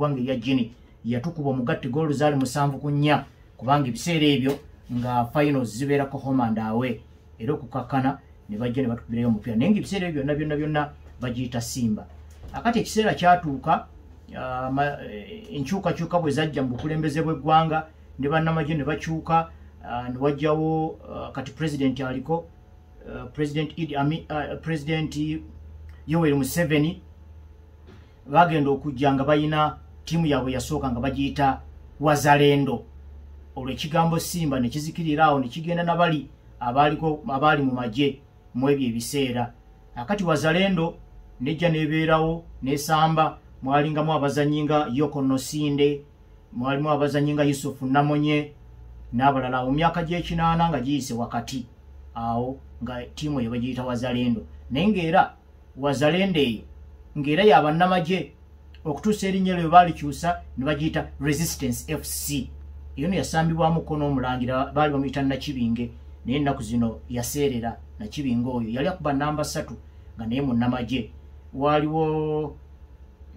Eggwanga erya Guinea yatukuba omugatte goolu zaali 7-4, kubanga ebiseera ebyo nga finals zibeerako home and away, era okukakkana ne bajja ne batukubirayo omupiira, naye nga ebiseera ebyo byonna byonna byonna bagiyita Simba. Akati ekiseera kyatuuka, enkyukakyuka bwe zajja mu bukulembeze bw'eggwanga ne bannamagye ne bakyuka, ne wajjawo kati president aliko, President Idi Amin, President Yoweri Museveni. Bagenda okujja nga balina ttiimu yaabwe yasooka nga bagiyita Wazalendo. Olwo ekigambo Simba ne kizikirira awo ne kigenda nabali abaaliko abaali mu magye mu ebyo ebiseera. Akati Wazalendo nejja nebeerawo nesamba, mwalingamu abazannyi nga Yoko Nosinde, mwalimu abazannyi nga Yusufu Namonye n'abalala. Mu myaka gy'ekinaana nga giyise wakati awo nga ttiimu eyo bagiyita Wazalendo, naye ng'era Wazalendo eyo ng'era yabannamagye okutuusa erinnya eryo baalikyusa ne bagiyita Resistance FC. Eyo no yasambibwamuko n'omulangira baali bamuyita Nakibinge, naye ennaku zino yaseerera. Nakibinge oyo yali akuba namba 3 nga naye munnamagye. Waaliwo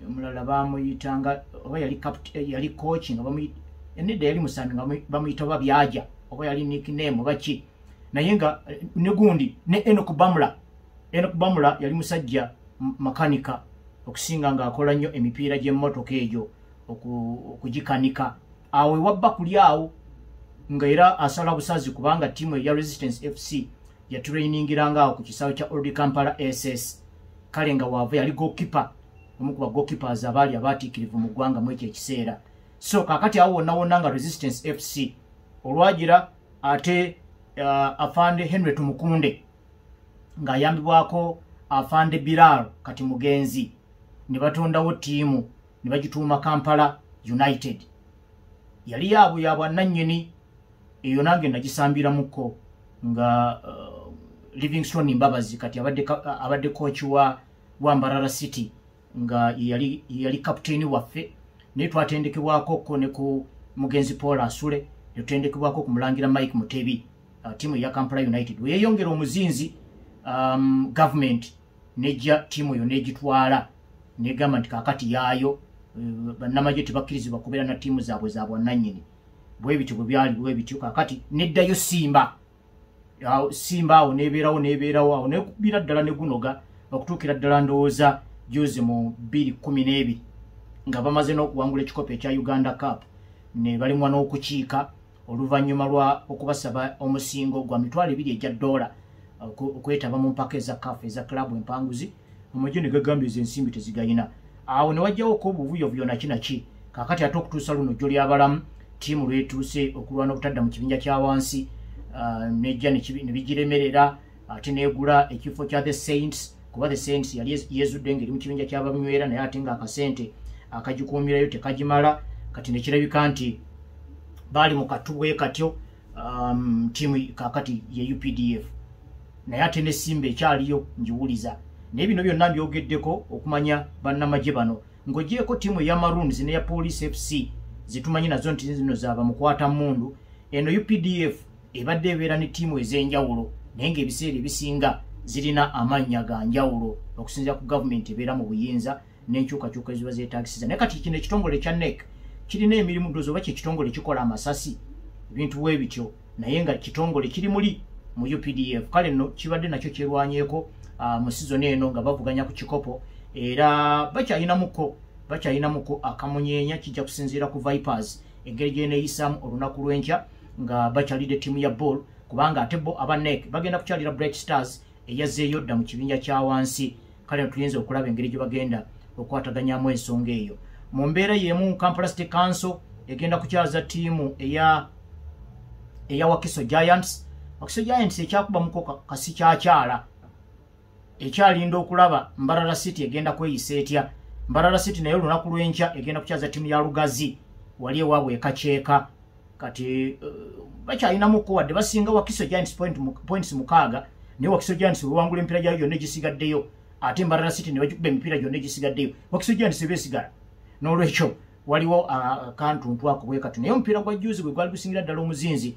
omulala bamuyitanga oba yali yali coach nga bamuyita, nedda, yali musambi nga bamuyita oba Byaja oba yali nickname oba ki, naye nga ne gundi ne Enoch Bamula. Enoch Bamula yali musajja makanika okusinga ng'akola nnyo emipiira gy'emmotoka egyo okugikanika. Awo ewabba kuli awo nga era asala busazi, kubanga ttiimu eya Resistance FC yaturainingiranga awo ku kisaawe kya Old Kampala SS. Kale nga waava yali goalkeeper, omu ku ba goalkeepers abaali abaatiikirivu mu ggwanga mu ekyo ekiseera. So kaakati awo wonna wonna nga Resistance FC olwagira ate Afande Henry Tumukunde ng'ayambibwako Afande Biral kati mugenzi ne batondawo ttiimu ne bagituuma Kampala United. Yali yaabwe ya bwannannyini eyo, nange nagisambiramuko nga Livingstone Mbabazi kati abadde coach wa Mbarara City nga yali kapiteeni waffe, naye twatendekebwako ko ne ku mugenzi Paul Asule, netutendekebwako ku mulangira Mike Mutebi. Ttiimu eya Kampala United weyeyongera omuzinzi, government nejja ttiimu eyo negitwala negamba nti kakati yaayo, bannamagye tebakkirizibwa kubeera na ttiimu zaabwe za bwannannyini. Bwe bityo bwe byali bwe bityo. Kakati neddayo Simba. Simba awo nebeerawo nebeerawo awo nekubira ddala negunoga okutuukira ddala ndowooza juzi mu 2012 nga bamaze n'okuwangula ekikopo ekya Uganda Cup ne balimwa n'okukiika oluvannyuma lwa okubasaba omusingo gwa 20,000 egya ddoola okwetaba mu mpaka eza CAF eza club empanguzi. Amagye ne gagambye ezo ensimbi tezigayina. Awo ne wajjawoko obuvuyovuyo naki naki. Kaakati ate okutuusa luno jjo lyabalamu ttiimu lwetuuse okulwana obutadda mu kibinja kya wansi, nejja ne bigiremerera, ate negula ekifo kya The Saints, kuba The Saints yali yeezudde ng'eri mu kibinja ky'abamywera, naye ate ng'akasente akagikuumirayo tekagimala. Kati nekirabika nti baali mu katubwe katyo. Ttiimu kaakati ye UPDF, naye ate ne Simba ekyaliyo ngiwuliza. Naye bino byonna mbyogeddeko okumanya bannamagye bano. Ng'ogyeko ttiimu eya Maroons neya Police FC zitumanyi nazo nti zino zaba mukwata mundu, eno UPDF ebadde ebeera ne ttiimu ez'enjawulo, naye ng'ebiseera ebisinga zirina amannya ga njawulo okusinziira ku gavumenti ebeera mu buyinza n'enkyukakyuka eziba zeetagisiza. Naye kati kino ekitongole ekya NEC kirina emirimu, ndowooza oba kyekitongole kikola amasasi, ebintu bwe bityo, naye nga kitongole kiri muli mu UPDF. Kale nno kibadde nakyo kyerwanyeeko mu sizoni eno nga bavuganya ku kikopo, era bakyayinamuko akamunyeenya. Kijja kusinziira ku Vipers engeri gyeneeyisaamu olunaku lw'enkya nga bakyalidde ttiimu ya ball, kubanga ate bo aba NEC bagenda kukyalira Bright Stars eyazzeeyo dda mu kibinja kya wansi. Kale tuyinza okulaba engeri gye bagenda okwataganyamu ensonga eyo. Mu mbeera y'emu, Kampala City Council egenda kukyaza ttiimu eya Wakiso Giants. Wakiso Giants ekyakubamuko kasi kyakyala ekyalinda okulaba Mbarara City egenda kweyisa etya. Mbarara City naye olunaku lw'enkya egenda kukyaza ttiimu ya Lugazi wali ewaabwe ekakyeka. Kati bakyalinamuko wadde basinga Wakiso Giants points 6, naye Wakiso Giants wewangula emipiira gyayo gyonna egisigaddeyo, ate Mbarara City ne bagikuba emipiira gyonna egisigaddeyo, Wakiso Giants ebeesigala. N'olwekyo waliwo akantuntu ako bwe kati. Naye omupiira gwa juzi gwe gwali gusingira ddala omuzinzi,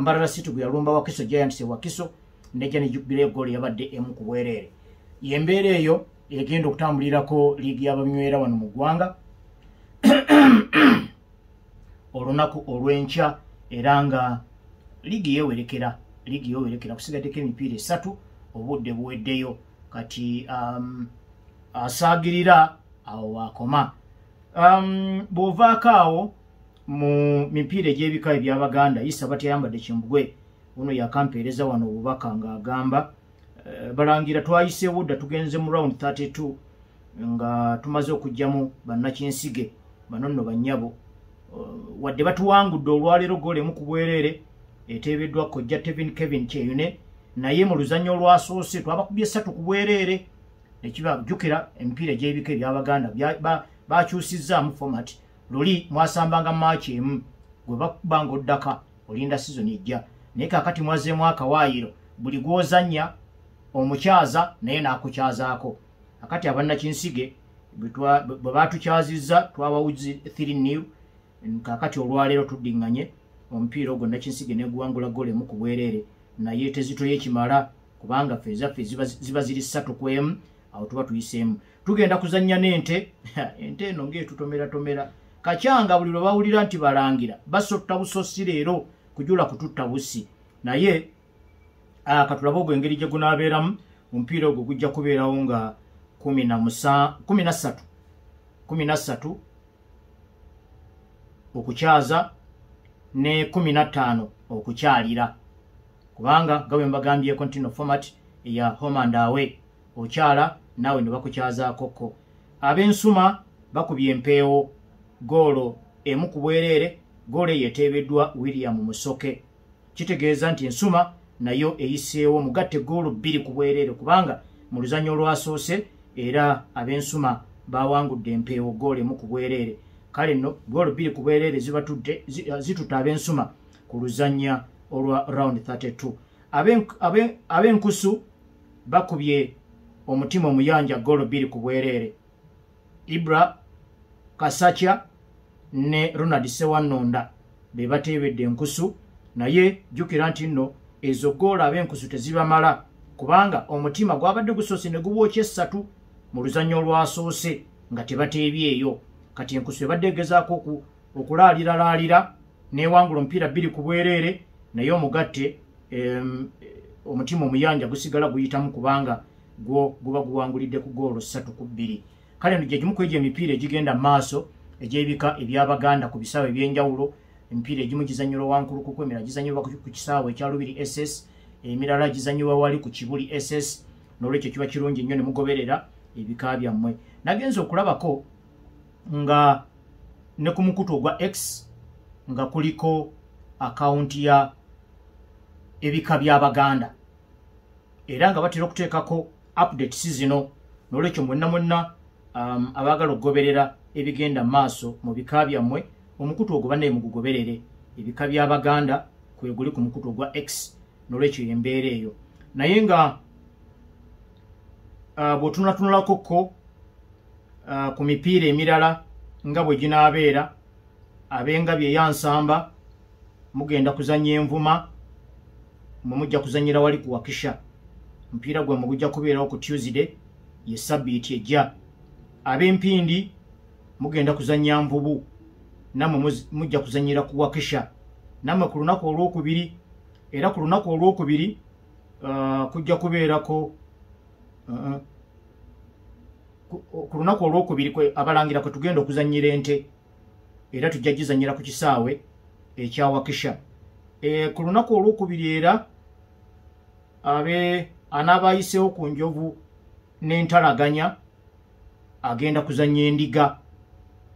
Mbarara City gwe yalumba Wakiso Giants e Wakiso nejja negikubira egoolo yabadde emu ku bwereere. Yembeera eyo egenda okutambulirako liigi y'abamywera wano mu ggwanga. olunaku olw'enkya, era nga ligi yewerekera, ligi yewerekera, kusigaddeko emipiira 3, obudde buweddeyo. Kati asaagirira awo wakoma. Bw'ovaako awo mu mipiira egy'ebika eby'Abaganda, Isa Batyayambadde Kimbugwe ono yakampeereza wano obubaka ng'agamba balangira twayiseewo dda, tugenze mu round 32 nga tumaze okuggyamu bannakinsige bano nno bannyabo, wadde batuwangudde olwaleero goolo 1 ku bwereere eteebeddwa kojja Kevin Kyeyune, naye mu luzannya olwasoose twabakubye 3 ku bwereere. Nekiba jjukira emipiira egy'ebika eby'Abaganda bakyusizzaamu format, luli mwasambanga maaki emu gwe bakuba ng'oddaka olinda sizoni ejja, naye kaakati mwazzeemu akawaayiro, buli gw'ozannya omukyaza naye n'akukyazaako. Akati abannakinsige bwe baatukyazizza twabawuzi 3-0, kaakati olwaleero tuddiŋŋanye omupiira ogwo Nakinsige neguwangula goolo 1 ku bwereere, naye tezitoye kimala kubanga ffe ezaffe ziba ziri 3 ku 1, awo tuba tuyiseemu. Tugenda kuzannya n'ente, ente eno ng'etutomeratomera kacyanga, buli lwe bawulira nti balangira basotta busosi leero kujula kututta busi, naye katulabe ogwo engeri gye gunaabeeramu. Omupiira ogwo gujja kubeerawo nga 13 okukyaza ne 15 okukyalira, kubanga nga bwe mbagambyeko nti no format eya home and away, okyala naawe ne bakukyazaako ko. Ab'ensuma bakubye empeewo goolo 1 ku bwereere, goolo eyo eteebeddwa William Musoke, kitegeeza nti ensuma nayo eyiseewo mugatte goolo 2 ku bwereere, kubanga mu luzannya olwasoose era ab'ensuma bawangudde empeewo goolo 1 ku bwereere. Kale nno goolo 2 ku bwereere zitutta ab'ensuma ku luzannya olwa round 32. Ab'enkusu bakubye omutima omuyanja goolo 2 ku bwereere, Ibra Kasakya ne Ronald Sewannonda be bateebedde enkusu, naye jjukira nti nno ezo goolo ab'enkusu tezibamala, kubanga omutima gwabadde gusoose ne gubookya 3 mu luzannya olwasoose nga tebateebyeyo. Kati enkusu ebadde egezaako okulaaliralaalira n'ewangula omupiira 2 ku bwereere, naye omugatte omutima omuyanja gusigala guyitamu kubanga gwo guba guwangulidde ku goolo 3 ku 2. Kale nno gye gimu ku egyo emipiira egigenda mu maaso egy'ebika eby'Abaganda ku bisaawe eby'enjawulo. Emipiira egimu gizannyirwa Wankulukuku, emirala gizannyirwa ku kisaawe ekya Lubiri SS, emirala gizannyirwa wali ku Kibuli SS. N'olwekyo kiba kirungi nnyo ne mugoberera ebika byammwe. Nagenze okulabako nga ne ku mukutu ogwa X nga kuliko akawunti ya ebika by'Abaganda, era nga batera okuteekako updates zino. N'olwekyo mwenna mwenna abaagala okugoberera ebigenda maaso mu bika byammwe, omukutu ogwo bannaye mugugoberere, ebika by'Abaganda kwe guli ku mukutu ogwa X. N'olwekyo embeera eyo, naye nga bw'otunatunulako ko ku mipiira emirala nga bwe ginaabeera, ab'engabi eyansamba mugenda kuzannya envuma, mwe mujja kuzannyira wali ku Wakisha, omupiira gwammwe gujja kubeerawo ku Tuesday ye sabbiiti ejja. Ab'empindi mugenda kuzannya nvubu, nammwe mujja kuzannyira ku Wakisha, nammwe ku lunaku olwokubiri. Era ku lunaku olwokubiri kujja kubeerako ku lunaku olwokubiri abalangira kwe tugenda okuzannyira ente, era tujja gizannyira ku kisaawe ekya Wakisha. Ku lunaku olwokubiri era anaabayiseewo ku njovu n'entalaganya agenda kuzannya endiga,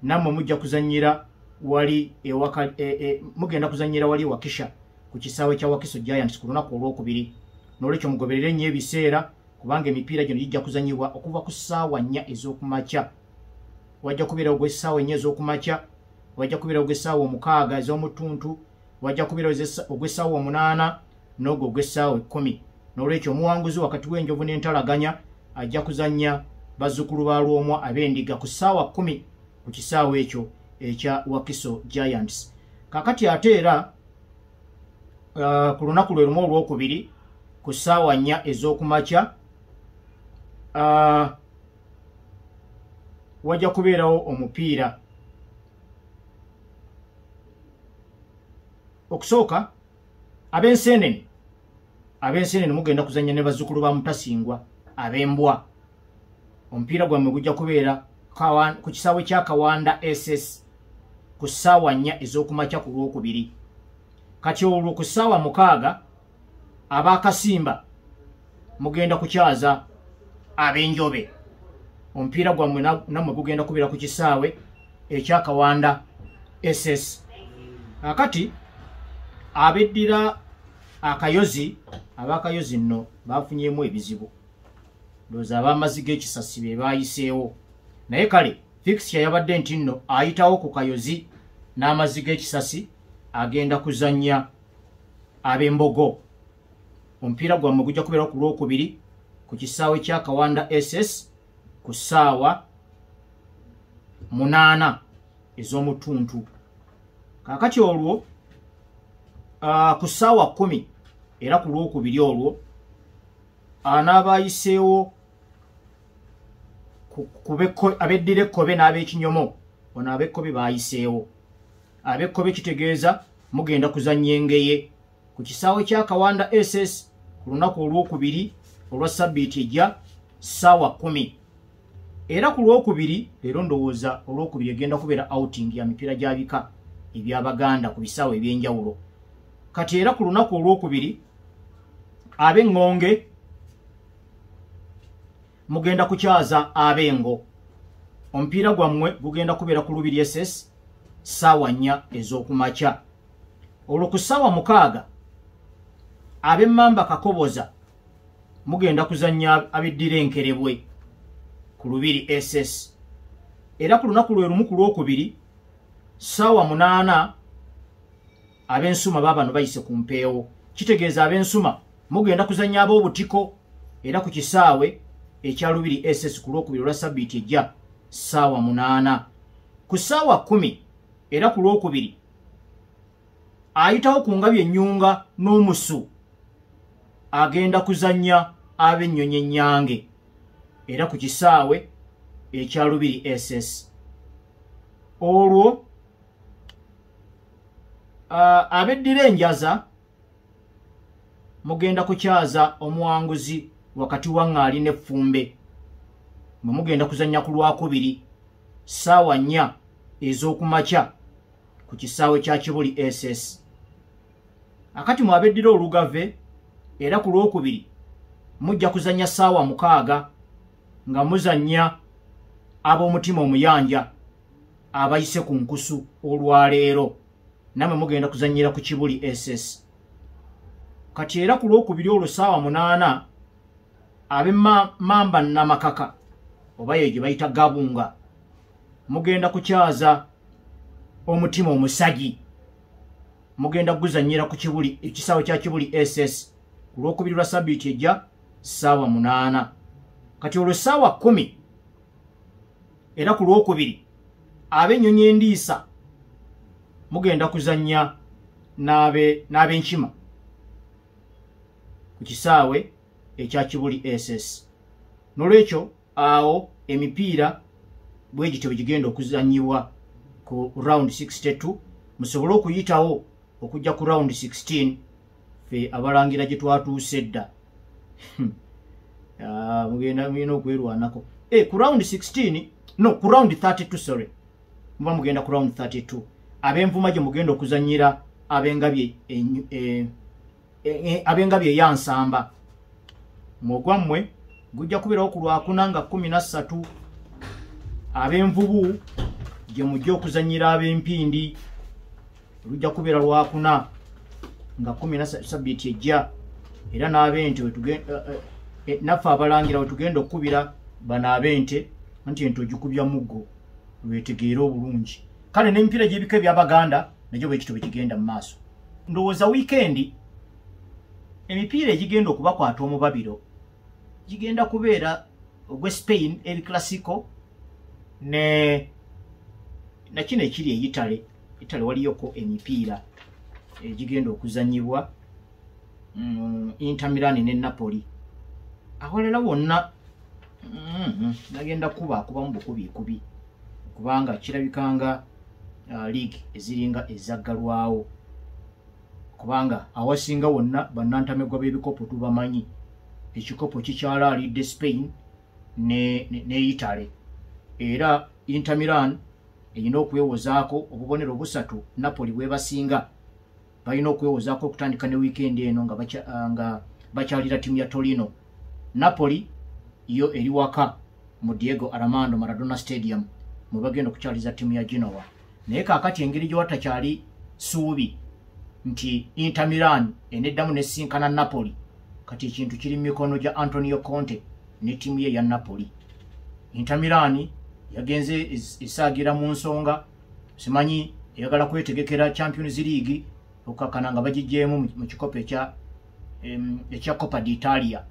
nammwe mujja kuzannyira wali mugenda kuzannyira wali Wakisha ku kisaawe kya Wakiso Giants ku lunaku olwokubiri. N'olwekyo mugoberere nnyo ebiseera, kubanga emipiira gino gijja kuzannyibwa okuva ku ssaawa 4 ez'okumakya. Wajja kubeerawo ogw'essaawa 4 ez'okumakya, wajja kubeerawo ogw'essaawa 6 ez'omutuntu, wajja kubeerawo ogw'essaawa 8 n'ogwo ogw'essaawa 10. N'olwekyo omuwanguzi wakati w'enjovu n'entalaganya ajja kuzannya bazzukulu ba Lwomwa ab'endiga ku ssaawa 10 ku kisaawe ekyo ekya Wakiso Giants. Kakati ate era ku lunaku lwe lumu olwokubiri ku ssaawa 4 ez'okumakya wajja kubeerawo omupiira Okusooka ab'ensenene mugenda kuzannya ne bazzukulu ba Mutasingwa ab'embwa. Omupiira gwammwe gujja kubeera ku kisaawe kya Kawanda SS ku ssaawa 4 ez'okumakya ku Lwokubiri. Kati olwo ku ssaawa 6 ab'Akasimba mugenda kukyaza ab'Enjobe. Omupiira gwammwe nammwe gugenda kubeera ku kisaawe ekya Kawanda SS. Akati abeddira Akayozi, ab'Akayozi nno bafunyeemu ebizibu, ndowooza ab'amazzi g'ekisasi be baayiseewo. Naye kale fixture yabadde nti nno ayitawo ku Kayozi n'amazzi g'ekisasi agenda kuzannya ab'Embogo. Omupiira gwammwe gujja kubeera ku Lwokubiri ku kisaawe kya Kawanda SS ku ssaawa 8 ez'omutuntu. Kaakati olwo ku ssaawa 10 era ku Lwokubiri olwo anaabayiseewo abeddira Ekkobe n'ab'Ekinyomo. Ono ab'Ekkobe baayiseewo. Ab'Ekkobe kitegeeza mugenda kuzannya Engeye ku kisaawe kya Kawanda SS ku lunaku Olwokubiri olwa sabbiiti ejja ssaawa 10. Era ku Lwokubiri leero, ndowooza Olwokubiri egenda kubeera outing ya mipiira gya bika eby'Abaganda ku bisaawe ebyenjawulo. Kati era ku lunaku Olwokubiri ab'Eŋŋonge mugenda kukyaza ab'Engo. Omupiira gwammwe gugenda kubeera ku Lubiri SS ssaawa 4 ez'okumakya. Olwo ku ssaawa 6 ab'Emmamba Kakoboza mugenda kuzannya abeddira Enkerebwe ku Lubiri SS. Era ku lunaku lwe lumu ku Lwokubiri ssaawa 8 ab'Ensuma baabano bayise ku mpeewo. Kitegeeza ab'Ensuma mugenda kuzannya ab'Obutiko era ku kisaawe ekya Lubiri SS ku Lwokubiri olwa sabbiiti ejja ssaawa 8. Ku ssaawa 10 era ku Lwokubiri ayitawo ku Ngabi Ennyunga n'Omusu agenda kuzannya ab'Ennyonyi Ennyange era ku kisaawe ekya Lubiri SS. Olwo abeddira Enjaza mugenda kukyaza omuwanguzi wakati wa Ŋŋaali n'Effumbe. Mwe mugenda kuzannya ku Lwakubiri ssaawa 4 ez'okumakya ku kisaawe kya Kibuli SS. Akati mu abeddira Olugave era ku Lwokubiri mujja kuzannya ssaawa 6 nga muzannya ab'Omutima Omuyanja abayise ku nkusu olwaleero. Nammwe mugenda kuzannyira ku Kibuli SS. Kati era ku Lwokubiri olwo ssaawa 8 ab'Emmamba Namakaka oba ye gye bayita Gabunga mugenda kukyaza Omutima Omusagi. Mugenda kuzannyira ku Kibuli, ekisaawe kya Kibuli SS ku Lwokubiri lwa sabbiiti ejja ssaawa 8. Kati olwo ssaawa 10 era ku Lwokubiri ab'Ennyonyi Endiisa mugenda kuzannya n'ab'Enkima ku kisaawe ekya Kibuli SS. Nolwekyo awo emipiira bwe gityo bwe gigenda okuzannyibwa ku round 62, musobole okuyitawo okujja ku round 16 fe abalangira gye twatuuse edda. Mugenda mulina okwerwanako ku round 16, no, ku round 32, sorry, muba mugenda ku round 32. Ab'Envuma gye mugenda okuzannyira ab'Engabi ab'Engabi Eyansamba. Mwogwammwe gujja kubeerawo ku Lwakuna nga 13. Ab'Envubu gye mujja okuzannyira ab'Empindi lujja kubeera Lwakuna nga 13 sabbiiti ejja. Era n'ab'Ente naffe abalangira we tugenda okukubira bano ab'Ente nti ente ogikubya muggo lwetegeere obulungi. Kale n'emipiira gy'ebika eby'Abaganda nagyo bwe kityo bwe kigenda mu maaso. Ndowooza wiikendi emipiira egigenda okubakwata omubabiro gigenda kubeera ogw'e Spain El Clasico ne nakino ekiri e Italy. Italy waliyoko emipiira egigenda okuzannyibwa, Inter Milan ne Napoli. Awalala wonna nagenda kubakubamu bukubikubi kubanga kirabikanga league eziringa ezaggalwawo. Kubanga awasinga wonna bannantamegwa b'ebikopo tubamanyi. Ekikopo kikyalaalidde Spain ne Italy. Era Inter Milan erina okwewozaako obubonero busatu Napoli bwebasinga. Balina okwewozaako okutandika ne weekend eno nga bakyalira ttiimu ya Torino. Napoli yo eri waka mu Diego Armando Maradona Stadium mwe bagenda okukyaliza ttiimu ya Genoa. Naye kaakati engeri gy'ewatakyali ssuubi nti Inter Milan eneddamu nesinkana Napoli, kati ekintu kiri mu mikono gya Antonio Conte ne ttiimu ye ya Napoli. Inter Milan yagenze esaagira mu nsonga, simanyi eyagala kwetegekera Champions League okukakana nga bagiggyeemu mu kikopo ekya Coppa d'Italia.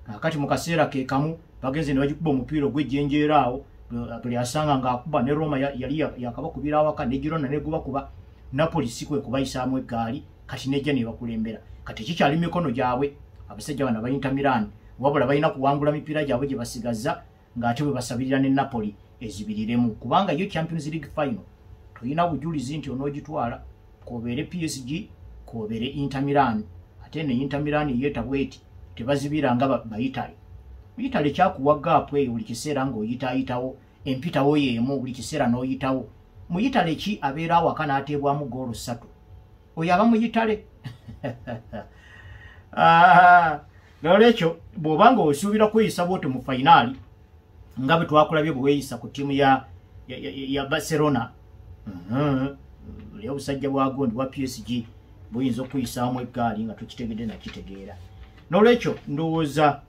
Kakati mu kaseera ke kamu bagenze ne bagikuba omupiira ogw'ejjenjeera awo, buli asanga ng'akuba ne Roma yali yakabakubira awaka ne Girona negubakuba. Napoli si kwe kubayisaamu eggaali, kati nejja ne bakulembera. Kati kikyali mikono gyabwe abasajja bano aba Inter Milan, wabula balina kuwangula mipiira gyabwe gye basigazza ng'ate bwe basabirira ne Napoli ezibiriremu, kubanga yo Champions League final toyina bujulizi nti onoogitwala, k'obeere PSG k'obeere Inter Milan. Ate ne Inter Milan yeetabwa eti tebazibira nga ba Italy. Italy kyakuwa gap eyo buli kiseera ng'oyitaayitawo, empitawo y'emu buli kiseera n'oyitawo. Mu Italy ki abeera awaka n'ateebwamu goolo 3, oyo aba mu Italy. Nolwekyo bw'oba nga osuubira kweyisa bwotyo mu final nga bwe twakulabye bwe weeyisa ku ttiimu ya Barcelona, oli obusajja bwa gundi bwa PSG buyinza okuyisaamu eggaali nga tukitegedde nakitegeera. Nolwekyo ndowooza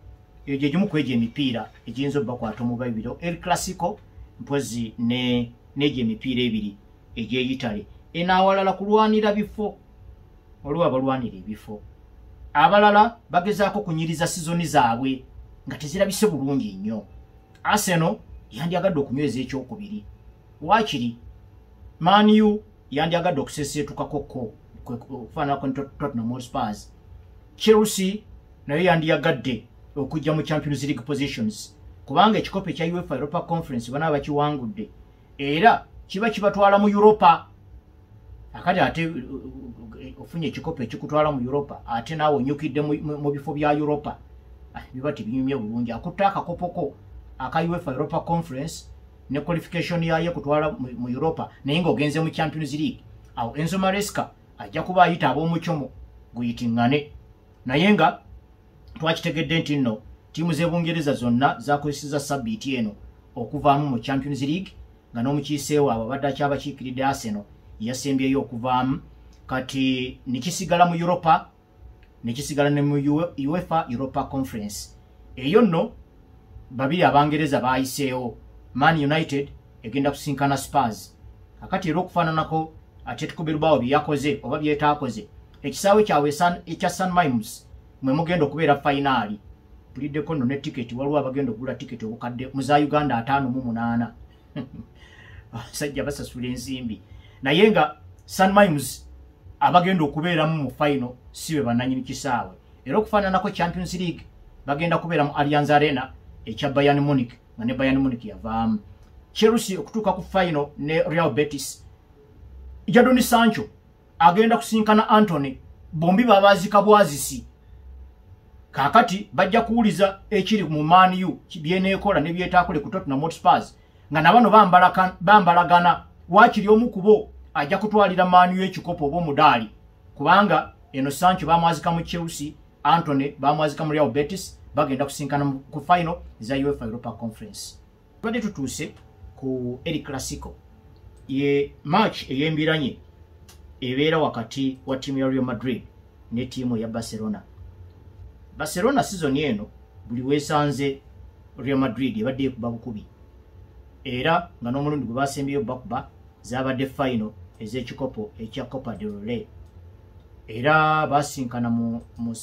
eyo gye gimu ku egyo emipiira egiyinza obbakwata omubabiro, El Clasico mpozi n'egyo emipiira ebiri egy'e Italy. Eno awalala kulwanira bifo, waliwo abalwanira ebifo, abalala bagezaako kunyiriza sizoni zaabwe nga tezirabise bulungi nnyo. Arsenal yandyagadde okunyweza ekyokubiri, waakiri Man U yandyagadde okuseseetukakokko okufaananako ne Tottenham Hotspurs. Chelsea nayo yandiyagadde okujja mu Champions League positions, kubanga ekikopo ekya UEFA Europa Conference banaaba bakiwangudde era kiba kibatwala mu Europa. Akati ate ofunye ekikopo ekikutwala mu Europa, ate naawe onyukidde mu bifo bya Europa, biba tebinyumye bulungi. Akutta akakopoko aka UEFA Europa Conference ne qualification yayo kutwala mu Europa, naye ng'ogenze mu Champions League. Awo Enzo Maresca ajja kuba ayita ab'omukyomo guyitiŋŋane. Naye nga twakitegedde nti nno ttiimu z'ebungereza zonna zakozeseza sabbiiti eno okuvaamu mu Champions League, nga n'omukiise waabwe abadde akyabakiikiridde Arsenal yasembyeyo okuvaamu. Kati nekisigala mu Europa, nekisigala ne mu UEFA Europa Conference. Eyo nno babiri abangereza bayiseewo. Man United egenda kusinkana Spurs. Kakati era okufaananako Atletico Bilbao bye yakoze oba byetaakoze, ekisaawe kyabwe ekya San Mames mwe mugenda okubeera final. Tuliddeko nno ne tiketi, waliwo abagenda okugula tiketi obukadde mu za Uganda 58. Abasajja basasula ensimbi, naye nga San Mames abagenda okubeeramu mu final si be bannanyini kisaawe. Era okufaananako Champions League bagenda kubeera mu Allianz Arena ekya Bayern Munich, nga ne Bayern Munich yavaamu. Chelsea okutuuka ku final ne Real Betis, Jadon Sancho agenda kusinkana Antony, bombi babaazika bwazisi. Kaakati bajja kuwuliza ekiri mu Man U byeneekola ne byetaakole ku Tottenham Hotspurs, nga nabano bambalagana. Waakiri omu ku bo ajja kutwalira Man U ekikopo oba omudaali, kubanga eno Sancho bamwazika mu Chelsea, Antony bamwazika mu Real Betis. Bagenda kusinkana ku final eza UEFA Europa Conference. Tubadde tutuuse ku El Clasico, ye match ey'embiranye ebeera wakati wa ttiimu ya Real Madrid ne ttiimu eya Barcelona. Barcelona season eno buli weesanze Real Madrid ebadde ekuba bukubi, era nga n'omulundi gwe basembyeyo bakuba zabadde final ez'ekikopo ekya Copa del Rey. Era basinkana mu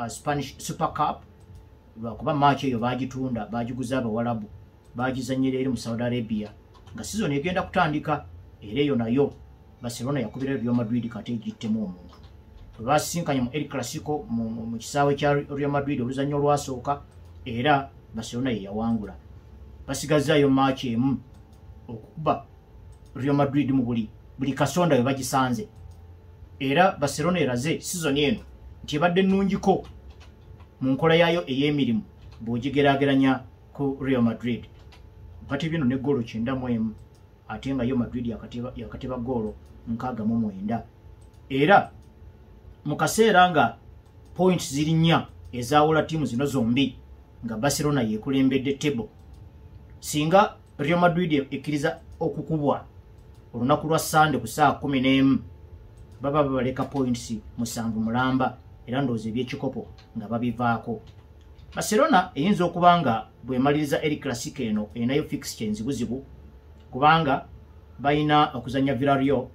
Spanish Super Cup, lwakuba match eyo bagitunda, bagiguza abawalabu, bagizanyira eri mu Saudi Arabia nga season egenda kutandika. Era eyo nayo Barcelona yakubira Real Madrid kati egittemu omuntu. Bwe basinkanye mu El Clasico mu kisaawe kya Real Madrid, oluzannya olwasooka era Barcelona ye yawangula. Basigazaayo match emu okukuba Real Madrid mu buli kasonda we bagisanze. Era Barcelona eraze season eno nti ebadde nnungiko mu nkola yaayo ey'emirimu bw'ogigeraageranya ku Real Madrid. Batebye no ne goolo 91, ate nga yo Madrid yakateba goolo 69. Era mu kaseera nga points ziri 4 ezaawula ttiimu zino zombi, nga Barcelona yeekulembedde table, singa Real Madrid ekkiriza okukubwa olunaku lwa Sande ku ssaawa 11, baba babaleka points 7 mulamba, era ndowooza ebyekikopo nga babivaako. Barcelona eyinza okuba nga bw'emaliriza El Clasico eno erinayo fixture enzibuzibu, kubanga balina okuzannya Villarreal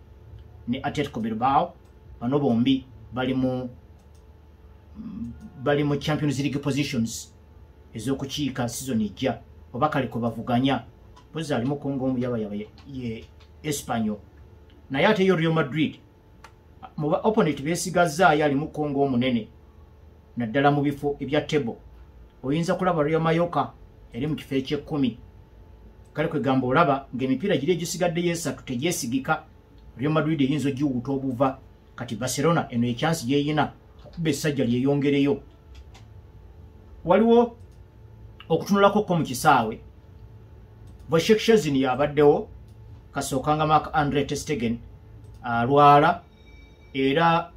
ne Atletico Bilbao. Bano bombi bali mu Champions League positions ez'okukiika season ejja, oba kale kwe bavuganya. Mpozi alimu kongo omu yaba yaba ye Espanyol. Naye ate yo Real Madrid mu ba opponent beesigazzaayo alimu kongo omunene, naddala mu bifo ebya table. Oyinza kulaba Real Mallorca eri mu kifo eky'ekkumi. Kale kwegamba olaba ng'emipiira giri egisigaddeyo esatu tegyesigika. Real Madrid eyinza ogiwuuta obuva. Kati Barcelona eno ekyansi gyeyina okuba essajja lyeyongereyo. Waliwo okutunulako ko mu kisaawe, Wojciech Szczesny yabaddewo kasookanga Marc Andre ter Stegen alwala, era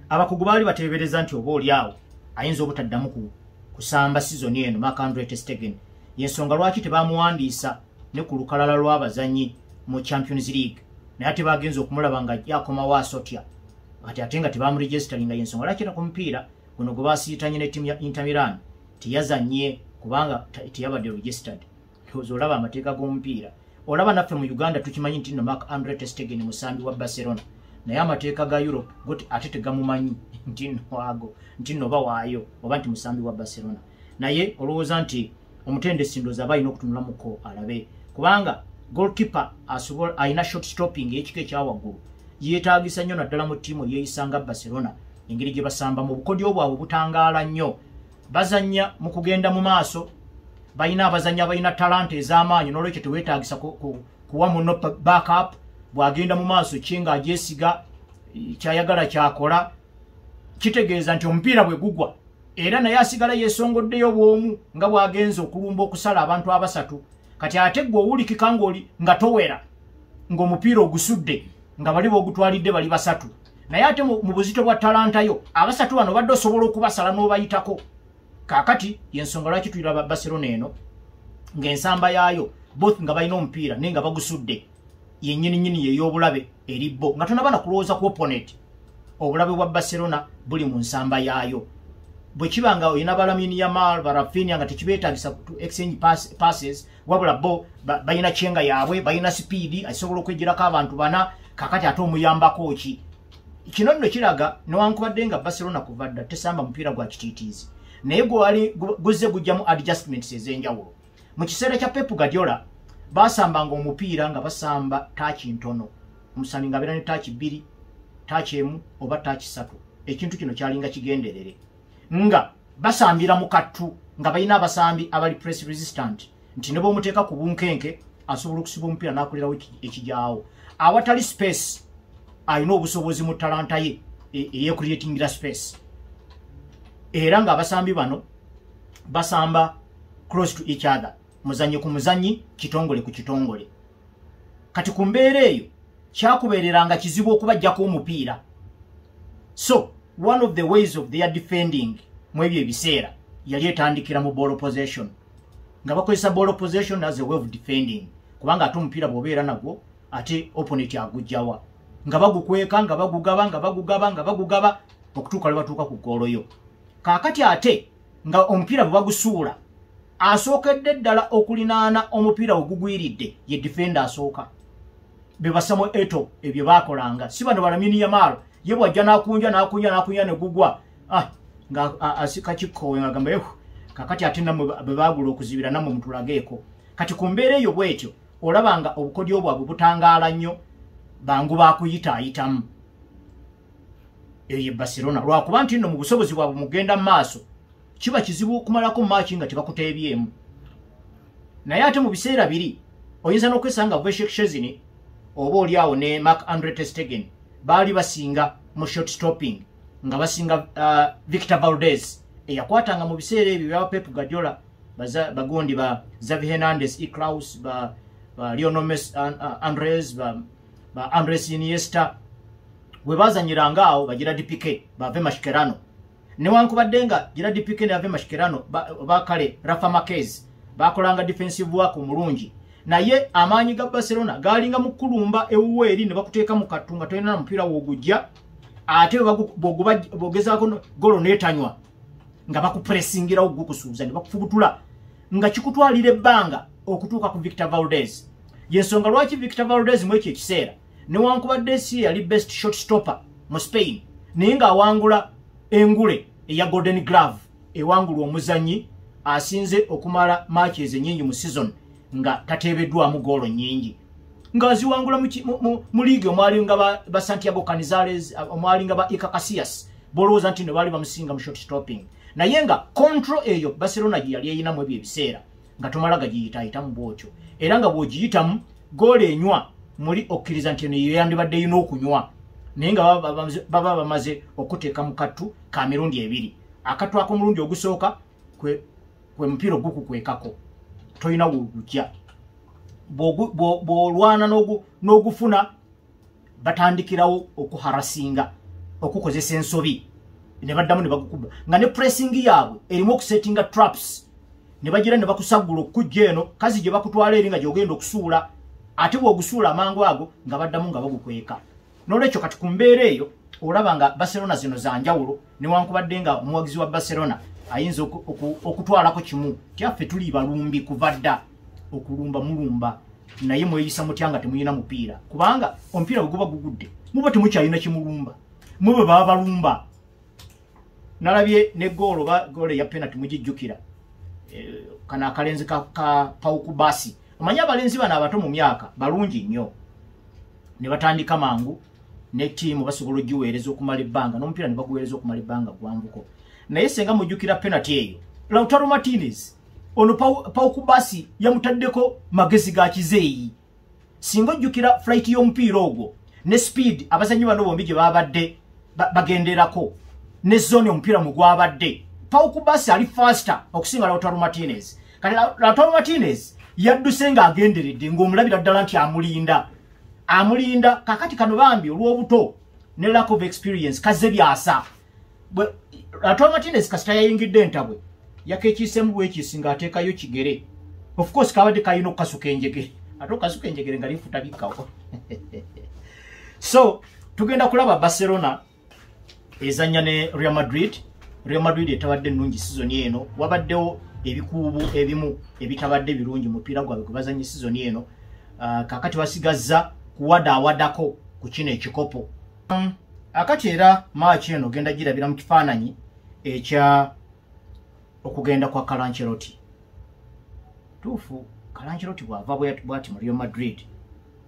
abakugu baali bateebereza nti oba oli awo ayinza obutaddamu kusamba sizoni eno. Marc Andre ter Stegen, yensonga lwaki tebamuwandiisa ne ku lukalala lw'abazanyi mu Champions League, naye ate bagenza okumulaba nga yakomawo asotya kati ate nga tebamuregisteringa. Yensonga lwaki ku mupiira guno gwe basiitanye ne ttiimu ya Inter Milan teyazanye, kubanga teyabadde registered. Ndowooza olaba amateeka g'omupiira. Olaba naffe mu Uganda tukimanyi nti nno Marc Andre ter Stegen musambi wa Barcelona, naye amateeka ga Europe go ate tegamumanyi nti nno ago nti nno oba waayo oba nti musambi wa Barcelona. Naye olowooza nti omutendesi ndowooza aba alina okutunulamuko alabe, kubanga goalkeeper asobola alina shot stopping ey'ekika ekyawaggulu yeetaagisa nnyo, naddala mu ttiimu eyeeyisanga Barcelona, engeri gye basamba mu bukodyo bwabwe butangaala nnyo. Bazannya mu kugenda mu maaso, balina abazannyi abalina talanta ez'amaanyi, n'olwekyo teweetaagisa kuwa muno backup. Bw'agenda mu maaso kye ng'agyesiga, kyayagala kyakola. Kitegeeza nti omupiira bwe gugwa era naye asigala yeesongoddeyo bw'omu nga bw'agenza okulumba okusala abantu abasatu. Kati ate gwe owulikika ng'oli nga towera ng'omupiira ogusudde nga bali boogutwalidde bali basatu, naye ate mu buzito bwa talanta yo abasatu bano badde osobola okubasala n'obayitako. Kaakati yensonga lwaki tulaba Barcelona eno ng'ensamba yaayo both nga balina omupiira naye nga bagusudde yennyini nnyini yey'obulabe eri bo, nga tonaba na kulowooza ku opponent. Obulabe bwa Barcelona buli mu nsamba yaayo. Bwe kiba nga olina ba Lamine Yamal, ba Raphinha, nga tekibeetagisa to exchange passes, wabula bo balina kyenga yaabwe, balina sipiidi asobola okwegirako abantu bana. Kakati ate omuyambako ki? Kino nno kiraga newankubadde nga Barcelona kuva dda tesamba mupiira gwa kitiitiizi, naye gwali guzze gujjamu adjustments ez'enjawulo. Mu kiseera kya Pep Guardiola basambanga omupiira nga basamba touch ntono, omusambi nga abeera ne touch 2, touch 1 oba touch 3. Ekintu kino kyalinga kigenderere nga basambira mu kattu, nga balina abasambi abali press resistant, nti ne bw'omuteeka ku bunkenke asobola okusiba omupiira n'akolerawo ekijaawo. Awatali space alina obusobozi mu talanta ye eyecreatingira space, era ng'abasambi bano basamba close to each other, muzanyi ku muzanyi, kitongole ku kitongole. Kati ku mbeera eyo kyakubeereranga kizibu okubajjako omupiira. So one of the ways of their defending mu ebyo ebiseera yali etandikira mu ball possession, nga bakozesa ball possession as a way of defending, kubanga ate omupiira bw'obeera nagwo ate opponent agujjawa, nga bagukweka, nga bagugaba, nga bagugaba, nga bagugaba okutuuka lwe batuuka ku ggoolo yo. Kaakati ate nga omupiira bwe bagusuula, asookedde ddala okulinaana omupiira we gugwiridde ye defender asooka, be ba Samuel Eto'o. Ebyo baakolanga si bano ba Lamine Yamal. Ye bw'ajja n'akunja, n'akunja, n'akunja ne gugwa, ah, nga asika kikkowe ng'agamba, "Ehu, kakati ate nammwe bwe baagula okuzibira nammwe mutulageeko." Kati ku mbeera eyo bw'etyo olaba nga obukodyo bwabwe butangaala nnyo, bangu bakuyitaayitamu. Eyo ye Barcelona, lwakuba nti nno mu busobozi bwabwe mugenda mu maaso kiba kizibu okumalako match nga tebakuteebyemu. Naye ate mu biseera biri oyinza n'okwesanga Wojciech Szczesny oba oli awo ne Marc Andre ter Stegen baali basinga mu shot stopping, nga basinga Victor Valdés eyakwatanga mu biseera ebyo bya Pep Guardiola, bagundi ba Xavi Hernandez y Klaus, ba Lionel Messi, Andres ba Andres Iniesta bwe bazanyiranga awo, ba Gerard Piqué, bave Mascherano. Newankubadde nga Gerard Piqué ne Javier Mascherano bakale Rafa Marquez bakolanga defensive work omulungi, naye amaanyi ga Barcelona galinga mu kulumba ewuwe eri ne bakuteeka mu kattu nga tolina mupiira w'ogujja, ate bw'ogezaako golo neetanywa nga bakupressingirawo gukusuuza ne bakufubutula, nga kikutwalira ebbanga okutuuka ku Victor Valdés. Yensonga lwaki Victor Valdés mu ekyo ekiseera, newankubadde si yali best shot stopper mu Spain, naye ng'awangula engule eya Golden Glove, ewangulwa omuzannyi asinze okumala matches ennyingi mu season nga tateebeddwamu goolo nnyingi, ng'aziwangula mu liigi omwalinga ba Santiago Canizares, omwalinga ba Iker Casillas, bolowooza nti ne baali bamusinga mu shot stopping. Naye nga control eyo Barcelona gye yali eyinamu ebyo ebiseera nga tomala gagiyitaayitamu bwotyo, era nga bw'ogiyitamu goolo enywa muli okkiriza nti eno ye yandibadde erina okunywa, naye nga baba bamaze okuteeka mu kattu ka mirundi ebiri. Akattu ak'omulundi ogusooka kwe mupiira ogukukwekako, tolina wogujja, bw'olwana n'ogufuna batandikirawo okuharasinga, okukozesa ensobi ne baddamu ne bagukuba, nga ne pressing yaabwe erimu okusettinga traps, ne bagira ne bakusaggula okujja eno kazi gye bakutwala eri nga gy'ogenda okusuula, ate bw'ogusuula amangu ago nga baddamu nga bagukweka. N'olwekyo kati ku mbeera eyo olaba nga Barcelona zino za njawulo, newankubadde nga omuwagizi wa Barcelona ayinza okutwalako kimu kyaffe tuli balumbi kuva dda, okulumba mulumba, naye mweyisa mutya nga temulina mupiira? Kubanga omupiira bwe guba gugudde muba temukyalina kimulumba, mwe bwe baba balumba. Nalabye ne goolo ba goolo ya penalty mugijjukira, kano akalenzi ka Pau Cubarsi. Omanyi abalenzi bano abato mu myaka balungi nnyo, ne batandika mangu ne ttiimu basobola ogiweereza okumala ebbanga n'omupiira ne baguweereza okumala ebbanga gwanvuko. Naye senga mujjukira penalty eyo, Lautaro Martinez ono Pau Cubarsi yamutaddeko magezi ga kizeeyi. Singa ojjukira flight y'omupiira ogwo ne speed abazannyi bano bombi gye babadde bagenderako ne zone omupiira mu gwabadde, Pau Cubarsi ali faster okusinga Lautaro Martinez. Kati Lautaro Martinez yadduse ng'agenderedde, ng'omulabira ddala nti amulinda, amulinda. Kakati kano bambi olw'obuto ne lack of experience kazze byasa. Lautaro Martinez kasita yayingidde entabwe, yakekiisemu bwekiisi ng'ateekayo kigere. Of course kabadde kalina okukasuka enjegere, ate okukasuka enjegere nga lifuta bikkawo. So tugenda kulaba Barcelona ezanya ne Real Madrid. Real Madrid etabadde ennungi sizoni eno, wabaddewo ebikuubu ebimu ebitabadde birungi mupiira gwabwe gwe bazanye sizoni eno. Kakati basigazza kuwadaawadako ku kino ekikopo. Akati era match eno ogenda girabira mu kifaananyi ekya okugenda kwa Carlo Ancelotti. Tuufu Carlo Ancelotti bw'ava bw'ati mu Real Madrid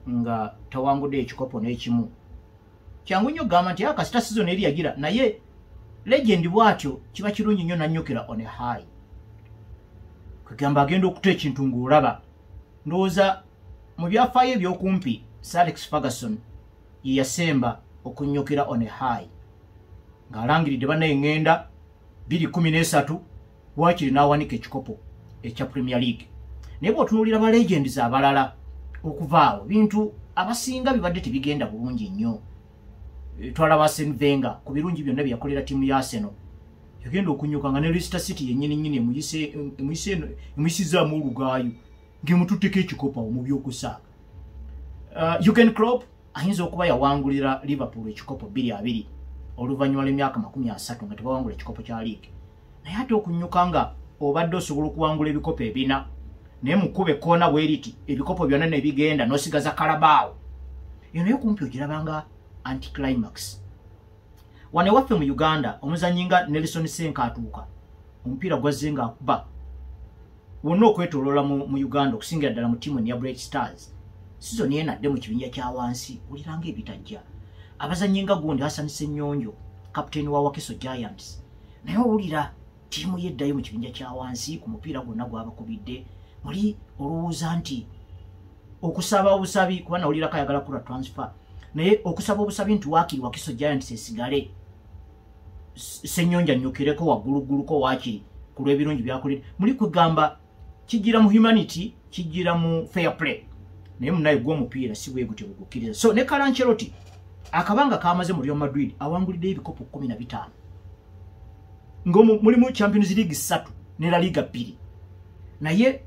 nga tawangudde ekikopo n'ekimu, kyangu nnyo okugamba nti akasita season eri yagira, naye legend bw'atyo kiba kirungi nnyo nannyukira on a high, kwegamba agenda okuta ekintu ng'olaba. Ndowooza mu byafaayo ebyokumpi Sir Alex Ferguson ye yasemba okunnyukira on a high ng'alangiridde bannaye ŋŋenda 2013, waakiri n'awanika ekikopo ekya Premier League. Naye bw'otunuulira ba legends abalala okuva awo, bintu abasinga bibadde tebigenda bulungi nnyo. Twalaba Arsene Wenger ku birungi byonna bye yakolera ttiimu ya Arsenal, yagenda okunyuka nga ne Leicester City yennyini nnyini emuyisizaamu olugaayo ng'emututteko ekikopo awo mu byokusaaga. Jurgen Klopp ayinza okuba yawangulira Liverpool ekikopo 2020 oluvannyuma lw'emyaka 30 nga tebawangula ekikopo kya league, naye ate okunyuka nga obadde osobola okuwangula ebikopo ebina, naye mukuba ekkoona bweriti ebikopo byonna ne bigenda n'osigaza Carabao eyo, naye kumpi ogirabanga anticlimax. Wano ewaffe mu Uganda omuzannyi nga Nelson Senka atuuka omupiira gwazze ng'akuba wonna okwetoloola mu Uganda, okusingira ddala mu ttiimu eya Bright Stars, sizoni enadde mu kibinja kya wansi, wuliranga ebitajja. Abazannyi nga gundi Hassan Ssenyonjo, kapiteeni wa Wakiso Giants, naye owulira ttiimu ye eddayo mu kibinja kya wansi ku mupiira gwonna gwabakubidde. Muli olowooza nti Okusaba obusabi, kuba nawulirako ayagala kula transfer, naye okusaba obusabi nti waakiri Wakiso Giants esigale, Senyonja nnyukireko waggulugguluko waakiri ku lw'ebirungi byakulire. Muli kugamba kijjira mu humanity, kijjira mu fair play, naye munaye gw'omupiira si bwe gutyo bwegukkiriza. So ne Carlo Ancelotti akabanga kamaze mu Real Madrid awanguliddeyo ebikopo 15, ng'omwo mulimu Champions League 3 ne La Liga 2. Naye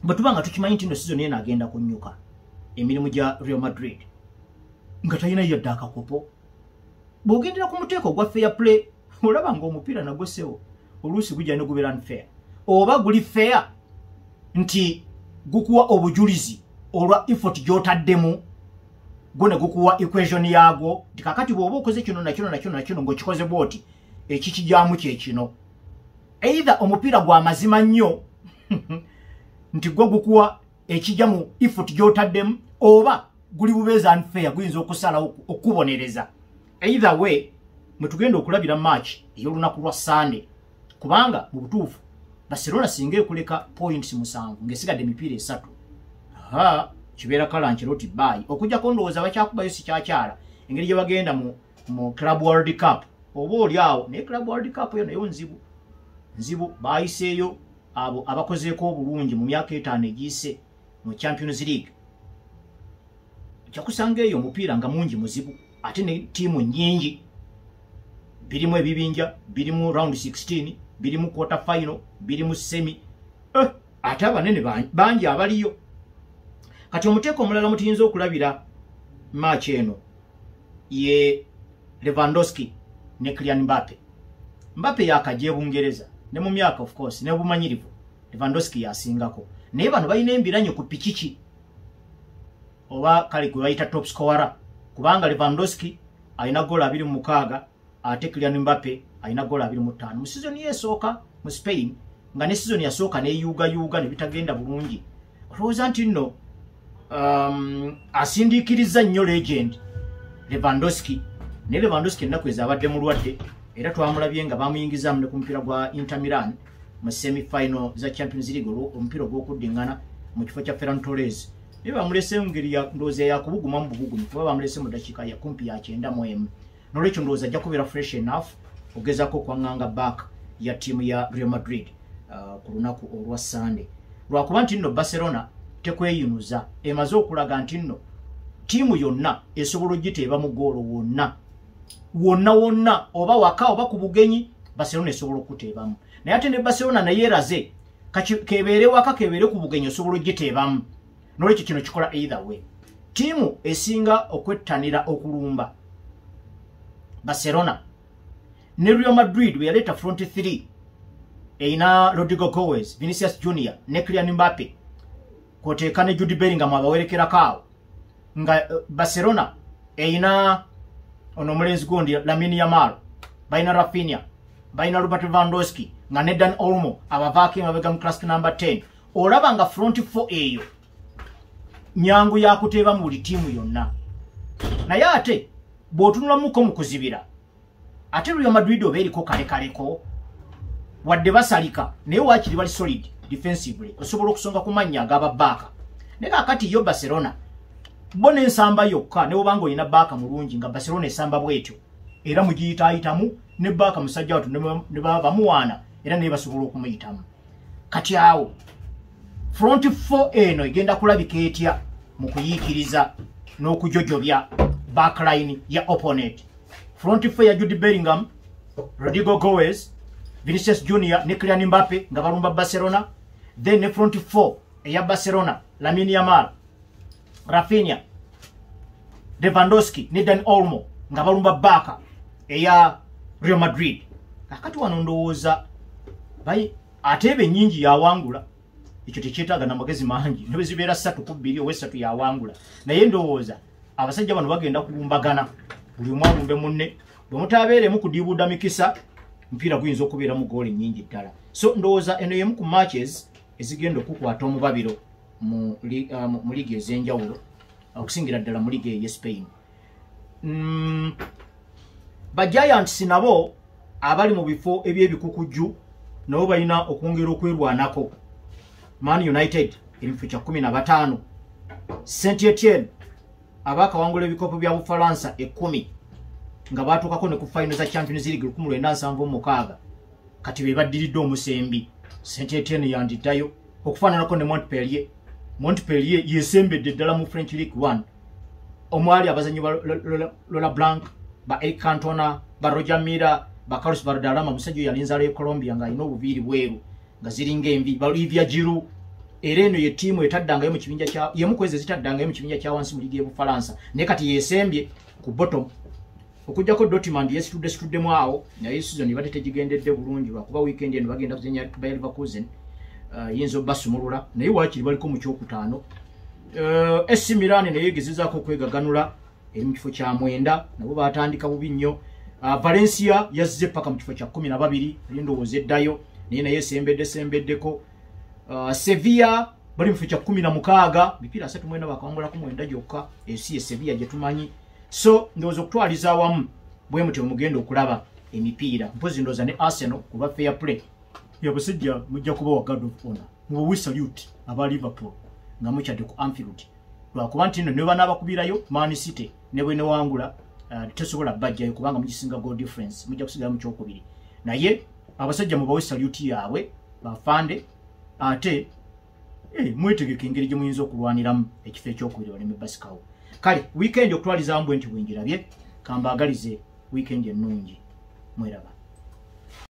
bwe tuba nga tukimanyi nti no season eno agenda kunnyuka emirimu gya Real Madrid nga talina yadde akakopo, bw'ogendera ku muteeko ogwa fair play, olaba ng'omupiira nagwo sewo oluusi gujja ne gubeera unfair, oba guli fair nti gukuwa obujulizi olwa effort gy'otaddemu, gwo ne gukuwa equation yaagwo nti kakati bw'oba okoze kino nakino nakino nakino ng'okikoze bw'oti, ekikijyamu kye kino. Either omupiira gwa mazima nnyo nti gwo gukuwa ekijja mu effort gy'otaddemu, oba guli bubeeza unfair, guyinza okusalawo okubonereza. Either way, mwe tugenda okulabira match ey'olunaku lwa Sunday, kubanga mu butuufu Barcelona singa ekuleka points 7 ng'esigadde emipiira 3, ha, kibeera Carlo Ancelotti bye. Okujjako ndowooza bakyakubayo si kyakyala engeri gye bagenda mu Club World Cup oba oli awo, naye Club World Cup eyo nayo nzibu nzibu. Bayiseeyo abo abakozeeko obulungi mu myaka 5 egiyise mu Champions League. Kyakusanga eyo omupiira nga mungi muzibu, ate ne ttiimu nnyingi, birimu ebibinja, birimu round 16, birimu quarter final, birimu semi, ate abanene bangi abaliyo. Kati omuteeko omulala mutuyinza okulabira match eno ye Lewandowski ne Kylian Mbappe. Mbappe yakajja e Bungereza, ne mu myaka of course ne bumanyirivu Lewandowski yasingako, naye bano balina embiranyo ku pikiki oba kale gwe bayita top scorer, kubanga Lewandowski alina goal 26 ate Kylian Mbappe alina goal 25 mu season ye esooka mu Spain, nga ne season yasooka neyuugayuuga ne bitagenda bulungi. Olowooza nti nno asindiikiriza nnyo legend Lewandowski, naye Lewandowski ennaku ezo abadde mulwadde, era twamulabye nga bamuyingizaamu ne ku mupiira gwa Inter Milan mu semi final za Champions League, omupiira ogw'okuddiŋŋana mu kifo kya Ferran Torres, naye bamulese mu ngeri ndowooza yakubugumamu bubugumi, kuba bamulese mu ddakiika ya kumpi ya 91. Nolwekyo ndowooza ajja kubeera fresh enough ogezaako okwaŋŋanga back ya ttiimu ya Real Madrid ku lunaku olwa Sunday, lwakuba nti nno Barcelona tekweyunuza, emaze okulaga nti nno ttiimu yonna esobola ogiteeba mu goolo wonna wonna wonna, oba waka oba ku bugenyi, Barcelona esobola okuteebamu. Naye ate ne Barcelona naye eraze kebeere waka kebeere ku bugenyi osobola ogiteebamu. Nolwekyo kino kikola either way. Ttiimu esinga okwettanira okulumba Barcelona, ne Real Madrid bwe yaleeta front 3 erina Rodrigo Goes, Vinicius Junior ne Kylian Mbappe, kwoteeka ne Jude Bellingham abawerekerako awo, nga Barcelona erina ono omulenzi gundi Lamine Yamal, balina Raphinha, balina Robert Lewandowski, nga ne Dan Olmo abavaako emabega mu class number 10. Olaba nga front 4 eyo nyangu yakuteeba mu buli ttiimu yonna. Naye ate bw'otunulamuko mu kuzibira, ate Real Madrid oba eriko kalekaleko, wadde basalika, naye waakiri bali solid defensively, osobola okusonga ku mannya ag'ababaaka. Naye kaakati yo Barcelona bo n'ensamba yokka, ne bw'obanga olina baaka mulungi, nga Barcelona esamba bw'etyo era mugiyitaayitamu, ne baaka musajja watu ne baba bamuwaana era naye basobola okumuyitamu. Kati awo front 4 eno egenda kulabika etya mu kuyiikiriza n'okujojobya backline ya opponent? Front 4 ya Jude Bellingham, Rodrigo Goes, Vinicius Junior ne Kylian Mbappe nga balumba Barcelona, then ne front 4 eya Barcelona Lamine Yamal, Raphinha, Lewandowski ne Dan Olmo nga balumba baaka eya Real Madrid. Kakati wano ndowooza ate ebe nnyingi yawangula, ekyo tekyetaaga na magezi mangi, ne bwe zibeera 3-2 oba 3 yawangula. Naye ndowooza abasajja bano bagenda kulumbagana, buli omu alumbe munne, bwe mutabeeremu kudiibuuda mikisa, mupiira guyinza okubeeramu gooli nnyingi ddala. So ndowooza eno y'emu ku matches ezigenda okukwata omubabiro mu liigi ez'enjawulo, okusingira ddala mu liigi ey'e Spain. Ba Giants nabo abali mu bifo eby'ebikukujju nabo balina okwongera okwerwanako. Man United eri mu kifo kya 15. Saint Etienne abakawangula ebikopo bya Bufalansa 10 nga batuukako ne ku final za Champions League 1976, kati be baddiridde omusembi. Saint Etienne yandiddayo okufaananako ne Montpellier. Montpellier yesembedde ddala mu French League 1 omwali abazannyi ba Lola Blanc, ba Eric Cantona, ba Roger Milla, ba Carlos Valderrama, musajja oyo yalinzaala e Colombia ng'alina obuviiri bweru nga ziringa envi, ba Olivier Giroud. Era eno ye ttiimu etaddangayo mu kibinja kya yemu kwezi ezitaddangayo mu kibinja kya wansi mu liigi y'Obufalansa, naye kati yeesembye ku bottom okuggyako Dortmund yesitudde situddemu awo, naye season ebadde tegigendedde bulungi lwakuba weekend eno bagenda kuzannya Bayer Leverkusen, yinza obbasumulula, naye waakiri baliko mu kyokutaano. AC Milan naye egezezaako okwegaganula, eri mu kifo kya 9, nabo batandika bubi nnyo. Valencia yazze paka mu kifo kya 12, eri ndowooza eddayo, naye sembedde sembeddeko. Sevilla bali mu kifo kya 16, mipiira 34 bakawangulako 9 gyokka, ensi ye Sevilla gye tumanyi. So ndowooza okutwaliza awamu bwe mutyo mugenda okulaba emipiira, mpozi ndowooza ne Arsenal ku lwa fair play yabasajja mujja kuba wa guard of honor, mubawe salute aba Liverpool nga mukyadde ku Anfield, lwakuba nti nno ne banaabakubirayo Man City ne bwe newangula tesobola bajjayo kubanga mugisinga goal difference, mujja kusigala mu kyokubiri. Naye abasajja mubawe salute yaabwe bafande, ate mwetegeke engeri gye muyinza okulwaniramu ekifo ekyokubiri baleme basikawo. Kale weekend okutwaliza bwe nti bwenjirabye, kambaagalize weekend ennungi, mweraba.